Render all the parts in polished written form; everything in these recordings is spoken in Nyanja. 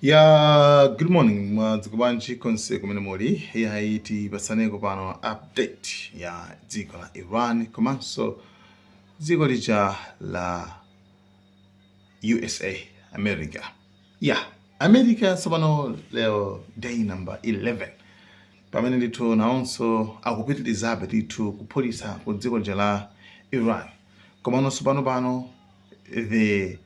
Ya, good morning, mwadzuka bwanji konse kumene muli? Yayi, tipatsaneko pano update ya dziko la Iran komanso dziko lija la USA, America. Ya, America tsopano lero day number 11, pamene ndithu nawonso akupitirizabe ndithu kuphulitsa ku dziko lija la Iran. Komano tsopano pano the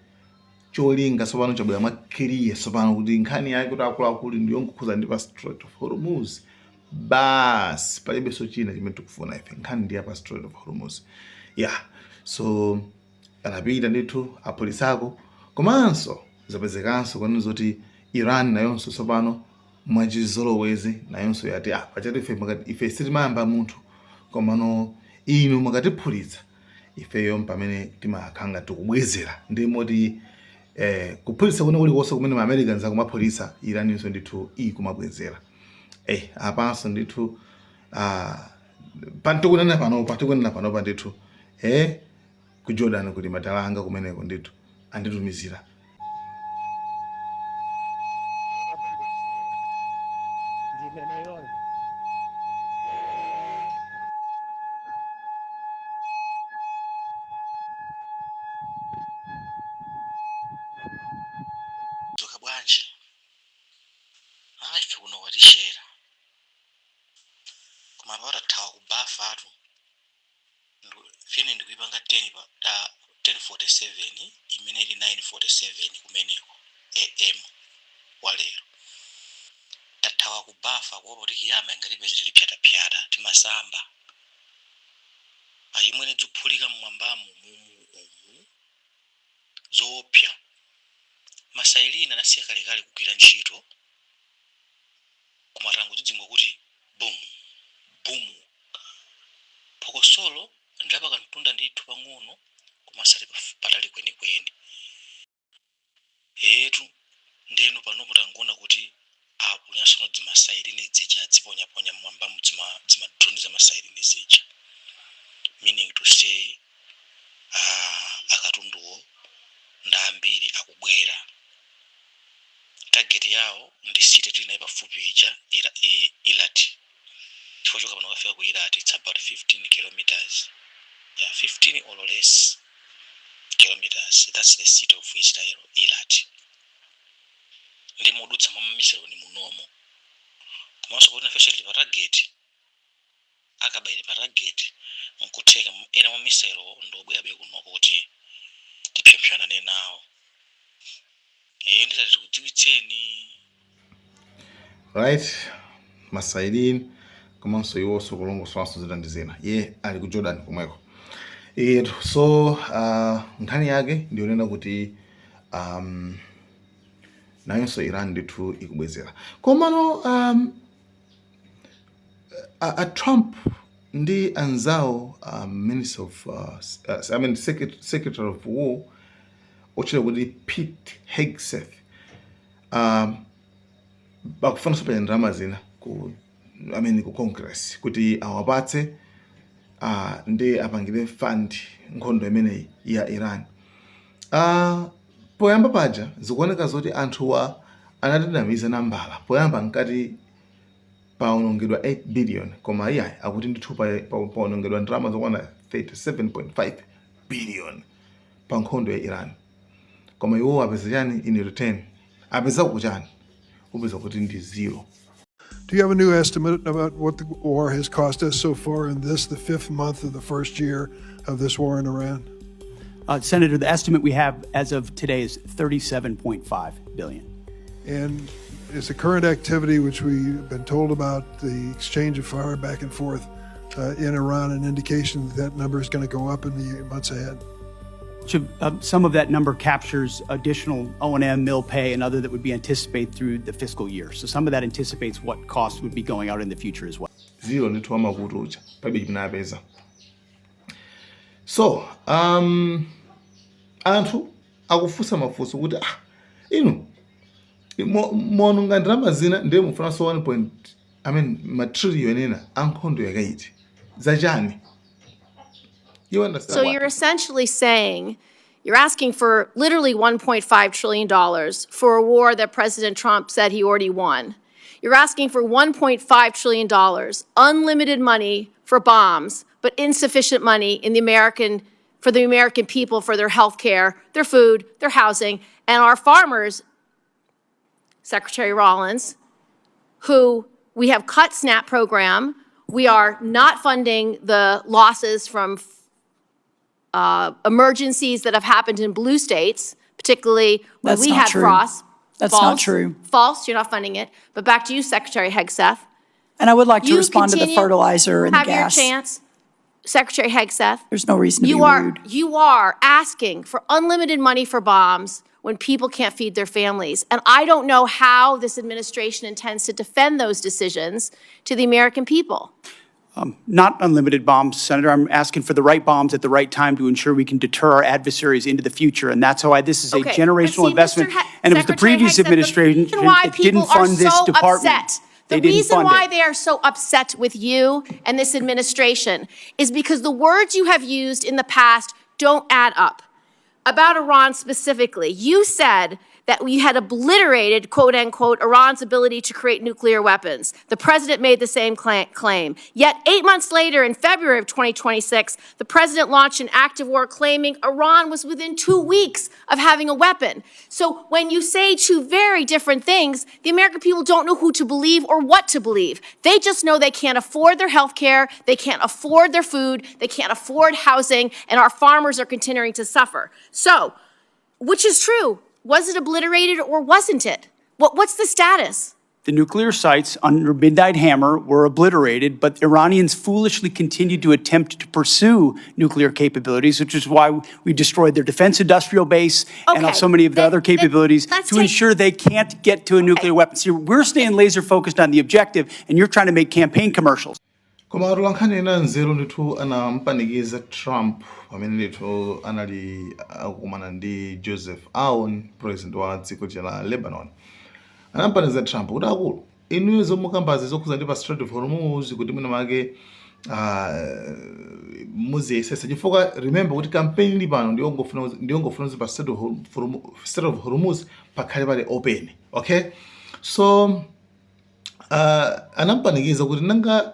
cholinga tsopano chabwera mwa clear tsopano kuti nkhani yake kuti akuluakulu ndi yongokhuza ndi pa Strait of Hormuz basi, palibenso china chimene tikufuna ife, nkhani ndi ya pa Strait of Hormuz. Yeah, so anapita ndithu aphulitsako, komanso zapezekanso kunena zoti Iran nayonso tsopano mwachizolowezi nayonso yati, ah, pachatu ife ife sitimayamba munthu, komano inu mukatiphulitsa ifeyo pamene timakhala tikubwezera. Ndi moti kuphulitsa kuno kulikonse kumene ma Americans akumaphulitsa, Iraninso ndithu ikumabwezera. Apanso ndithu, tikunena panopa ndithu, ku Jordan kuli madalanga kumeneko ndithu anditumizira. Ndimeneyoyo. Dzuka bwanji? Ah, ife kuno kwatichera, koma apa tathawa ku bafatu. Fene ndikuipanga 10 pa ta 10:47, imene ili 9:47 kumeneko am walero. Tathawa ku bafa kuopa kuti kiyama ingatipeze tili phyataphyata. Timasamba achimwene, dzuphulika mmwambamu mumu umu zoopsa. Ma siren anasiya kalekale kugwira ntchito, koma tangodzidzimuka kuti boom boom. Phokosolo ndilapakantunda ndithu pang'ono, koma osati patali kwenikweni. Eetu, ndeno panopo tangoona kuti aponyansono dzima siren dzija, adziponyaponya mmwambamu dzima drone za ma siren zija, meaning to say akatunduwo ndi ambiri akubwera. Target yawo ndi city tili nayo pafupi ija, Eilat, chifukwa choka pano kafika ku Eilat it's about 15 kilometers, yeah, 15 or less kilometers. That's the city of Israel, Eilat, ndi modutsa mwa ma missile ni munomo. Komanso poti nafenso tili pa target, Aqaba ili pa target, nkutheka ena mwa missile ndiobwerabe kunoko kuti tipsompsonane nawo. Ee, nditati tikudziwitseni. Right, ma siren komanso iwonso kulongosolanso zina ndi zina, ye ali ku Jordan komweko. So nkhani yake ndiyonena kuti nayonso Iran ndithu ikubwezera. Komano a Trump ndi anzawo, minister of I mean secretary of war otchedwa kuti Pete Hegseth, bakufunanso paja ndalama zina ku, I mean, ku Congress kuti awapatse ndi apangire fund nkhondo imeneyi ya Iran. Poyamba paja zikuoneka zoti anthuwa anatinamiza nambala. Poyamba nkati paonongedwa 8 billion, koma iyayi, akuti ndithu paonongedwa ndalama zokwana 37.5 billion pa nkhondo ya Iran. Koma iwo apeza chani in return? Apeza kuchani? Upeza kuti ndi zero. Do you have a new estimate about what the war has cost us so far in this, the fifth month of the first year of this war in Iran? Senator, the estimate we have as of today is 37.5 billion. And is the current activity, which we've been told about, the exchange of fire back and forth in Iran, an indication that that number is going to go up in the months ahead? So, some of that number captures additional O&M, mil pay, and other that would be anticipated through the fiscal year. So some of that anticipates what costs would be going out in the future as well. Zero ndithu, wamakutu uja palibe chimene apeza. So anthu akufunsa mafunso kuti, ah, inu muononga ndalama zina, ndiye mufunanso 1 point, I mean, ma trillion ena ankhondo yakaiti zachani? You understand? So you're essentially saying You're asking for literally $1.5 trillion for a war that President Trump said he already won. You're asking for $1.5 trillion, unlimited money for bombs, but insufficient money in the American for the American people for their health care, their food, their housing, and our farmers, Secretary Rollins, who we have cut SNAP program. We are not funding the losses from emergencies that have happened in blue states, particularly when That's we not had true. frost. That's not False. true. False, you're not funding it. But back to you, Secretary Hegseth. And I would like to You respond to the continue- fertilizer and the Have your gas. chance, Secretary Hegseth. There's no reason to be You are, rude. you are asking for unlimited money for bombs when people can't feed their families. And I don't know how this administration intends to defend those decisions to the American people. Not unlimited bombs, Senator. I'm asking for the right bombs at the right time to ensure we can deter our adversaries into the future. And that's why this is a Okay, but generational see, investment. Mr. And it was the Secretary previous Hegseth, the administration reason why that didn't people are fund this so department. upset, They The didn't reason fund why it. they are so upset with you and this administration is because the words you have used in the past don't add up. About Iran specifically, you said that we had obliterated, quote unquote, Iran's ability to create nuclear weapons. The president made the same claim. Yet, 8 months later, in February of 2026, the president launched an active war claiming Iran was within 2 weeks of having a weapon. So, when you say two very different things, the American people don't know who to believe or what to believe. They just know they can't afford their health care, they can't afford their food, they can't afford housing, and our farmers are continuing to suffer. So, which is true? Was it obliterated or wasn't it? What's the status? The nuclear sites under Midnight Hammer were obliterated, but Iranians foolishly continued to attempt to pursue nuclear capabilities, which is why we destroyed their defense industrial base and Okay, so many of the other then capabilities let's to take- ensure they can't get to a nuclear weapon. See, we're staying laser focused on the objective, and you're trying to make campaign commercials. Koma atolankhani ena nzeru ndithu anampanikiza Trump pamene ndithu anali akukumana ndi Joseph Aoun, president wa dziko la Lebanon. Anampaniza Trump kuti, akulu, inuyo zomukambazi zokhuza ndi pa Strait of Hormuz, kuti mwina make muziyesesa, chifukwa remember kuti campaign ili pano ndiyongofuna kuti pa Strait of Hormuz pakhale pali open, okay? So anampanikiza kuti nanga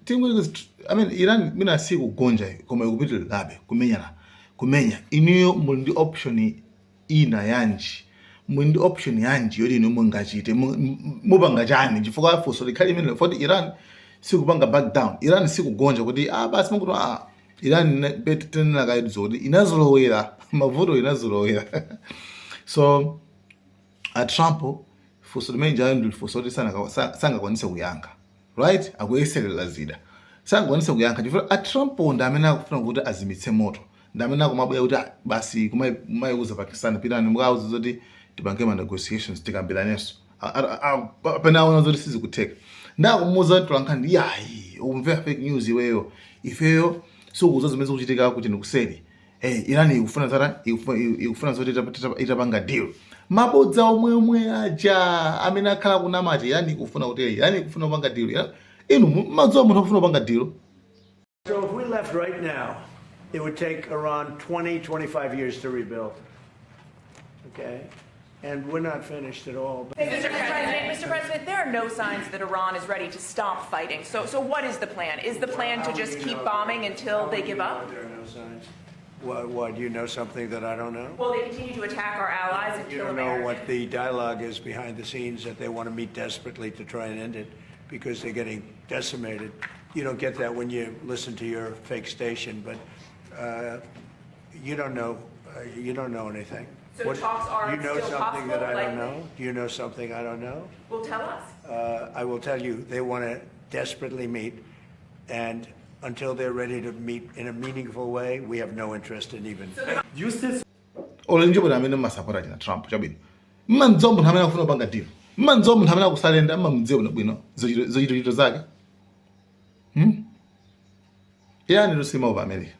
tingoti, I mean, Iran mina sikugonja koma ikupitirirabe kumenyana kumenya, inuyo muli ndi option ina yanji? Muli ndi option yanji yoti inu mungachite? Mupanga chani? Chifukwa funso likhale imene foti Iran sikupanga back down, Iran sikugonja kuti ah basi mukuti ah Iran tenena kayidzo kuti inazolowera mavuto, inazolowera. So a Trump funso limene jayo ndi funso kuti sangakwanise kuyankha, right? Akuyeserera zida, sangakwanise kuyankha chifukwa a Trump ndi amene akufuna kuti azimitse moto, ndi amene akumabwera kuti ah, basi kumayiuza Pakistan, pitani mukauza zoti tipange ma negotiations, tikambiranenso. Pene aona zoti sizikutheka, ndakumuuza tolankhani, yayi, ukumvera fake news iweyo, ifeyo sikuuza zimene zikuchitika kuti ndikuseri. Hey, Iran ikufuna zara ikufuna zoti itapanga deal. Mabodza omwe aja amene akhala kunamati Iran ikufuna kuti Iran ikufuna kupanga deal. Inu madziwa munthu akufuna kupanga deal? So if we left right now, it would take Iran 20, 25 years to rebuild. Okay? And we're not finished at all. Mr. President, there are no signs that Iran is ready to stop fighting. So what is the plan? Is the plan to How just would you keep know bombing that? until How they would give you know up? There are no signs. Why, do you know something that I don't know? Well, they continue to attack our allies and You kill don't know Americans. what the dialogue is behind the scenes, that they want to meet desperately to try and end it because they're getting decimated. You don't get that when you listen to your fake station, but you don't know. You don't know anything. So talks are You know still something that possible, I don't likely? know? Do you know something I don't know? Well, tell us. I will tell you, they want to desperately meet, and until they're ready to meet in a meaningful way, we have no interest in even. Olo njibona amene mmasapota china Trump chabwino, mmandziwa munthu amene akufuna kupanga deal? Mmandziwa munthu amene akusalenda? Mmamudziwa bwinobwino zochitochito zake? Iran ilo simaopa America,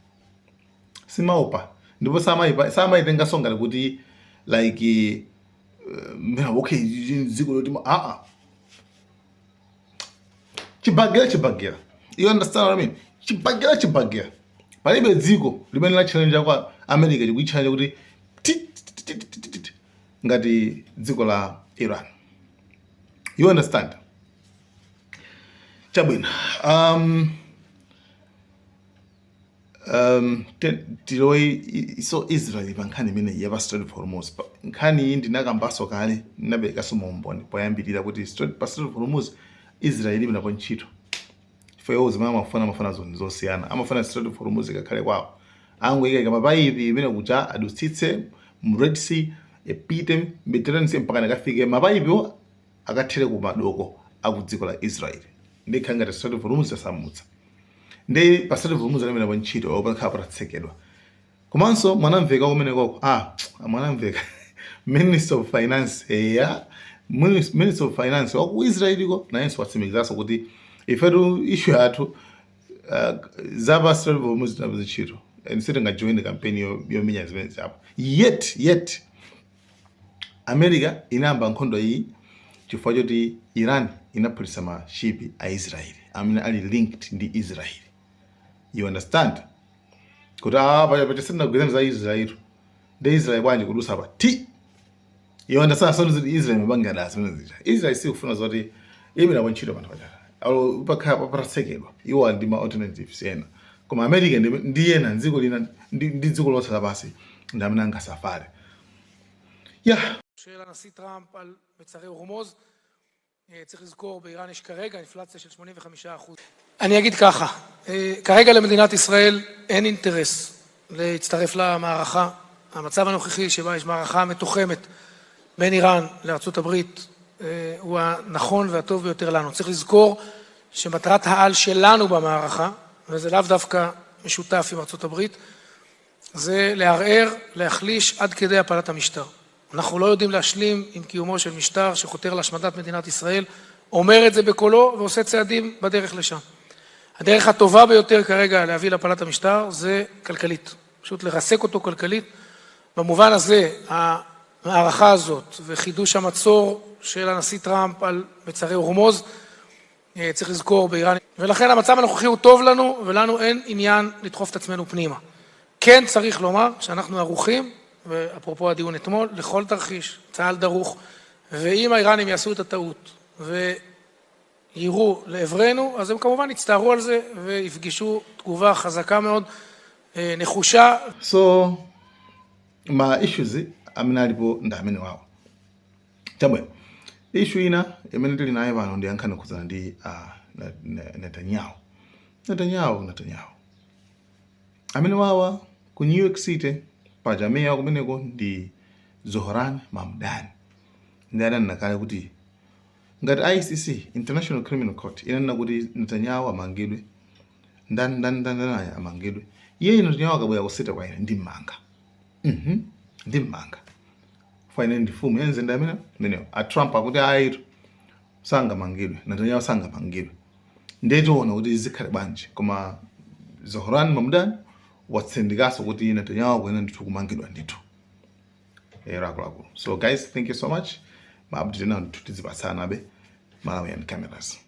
simaopa, ndipo samaitenganso ngati kuti like okay, dziko loti aa chibagera chibagera, you understand what I mean? Chibagera chibagera. Palibe dziko limene la challenge kwa America chikuichallenge kuti Tititititi, ngati dziko la Iran. You understand? Chabwino, tilowe so Israel pa nkhani imeneyi ya pa Strait of Hormuz. Nkhani iyi ndinakambaso kale, ndinaperekaso maumboni poyambirira kuti pa Strait of Hormuz Israel ilibe napo ntchito. Chifukwa iwo zimene amafuna, amafuna zinthu zosiyana. Amafuna Strait of Hormuz ikakhale kwawo, angoyika mapayipi imene kuja adutsitse mu Red Sea, ipite Mediterranean Sea, mpaka nakafike mapayipiwo akathere ku madoko aku dziko la Israel. Ndikhala ngati Strait of Hormuz yasamutsa. Ndi pa Strait of Hormuz alibe napo ntchito, pakhala patatsekedwa. Komanso mwanamveka kumenekoko, mwanamveka Minister of Finance, eya, Minister of Finance waku Israeliko nayenso watsimikizanso kuti ifetu issue yathu zapa Strait of Hormuz tinapo ntchito and sitingajoine campaign yomenya zimene zapo. Yet America inayamba nkhondo iyi chifukwa choti Iran inaphulitsa mashipi a Israeli amene ali linked ndi Israel. You understand kuti pacha sitinagwirizana za Israel ndi Israel bwanji kudusa pa ti? You understand? So ziti Israel mabanga da zimene zija. Israel sikufuna zoti ibe napo ntchito panthu pacha alo pakhala patatsekedwa. Iwo ali ndi ma alternatives ena, koma America ndi ena dziko lina ndi dziko lonse lapansi ndi amene angasafare, yeah. של הנשיא טראמפ על מצרי הורמוז. צריך לזכור, באיראן יש כרגע אינפלציה של 85%. אני אגיד ככה, כרגע למדינת ישראל אין אינטרס להצטרף למערכה. המצב הנוכחי שבה יש מערכה מתוחמת בין איראן לארצות הברית הוא הנכון והטוב ביותר לנו. צריך לזכור שמטרת העל שלנו במערכה, וזה לאו דווקא משותף עם ארצות הברית, זה לערער, להחליש עד כדי הפלת המשטר. אנחנו לא יודעים להשלים עם קיומו של משטר שחותר להשמדת מדינת ישראל, אומר את זה בקולו ועושה צעדים בדרך לשם. הדרך הטובה ביותר כרגע להביא להפלת המשטר זה כלכלית, פשוט לרסק אותו כלכלית. במובן הזה, המערכה הזאת וחידוש המצור של הנשיא טראמפ על מצרי הורמוז, צריך לזכור, באיראן, ולכן המצב הנוכחי הוא טוב לנו, ולנו אין עניין לדחוף את עצמנו פנימה. כן צריך לומר שאנחנו ערוכים, ואפרופו הדיון אתמול, לכל תרחיש, צה"ל דרוך, ואם האיראנים יעשו את הטעות ויירו לעברנו, אז הם כמובן יצטערו על זה ויפגשו תגובה חזקה מאוד, נחושה. So ma issues amene alipo ndi amene wawo. Chabwino, issue ina imene tili nayo pano ndi yankhani khudzana ndi Netanyahu. Netanyahu amene wawa ku New York City paja meya kumeneko ndi Zohran Mamdani, ndi adanena kale kuti ngati ICC, International Criminal Court, inanena kuti Netanyahu amangidwe, ndani ndani ndani ndani amangidwe, iye Netanyahu akabwera kusita kwa ine ndimmanga, ndimmanga fa ine ndi mfumu ya mzinda amene menewo. A Trump akuti ayitu, sangamangidwe Netanyahu, sangamangidwe. Ndiye tiona kuti zikhale bwanji, koma Zohran Mamdani watsindikanso kuti Netanyahu akuyenera ndithu kumangidwa ndithu. Ero akuluakulu, so guys, thank you so much. Ma update ena ndithu tizipatsana abe. Malawian Cameras.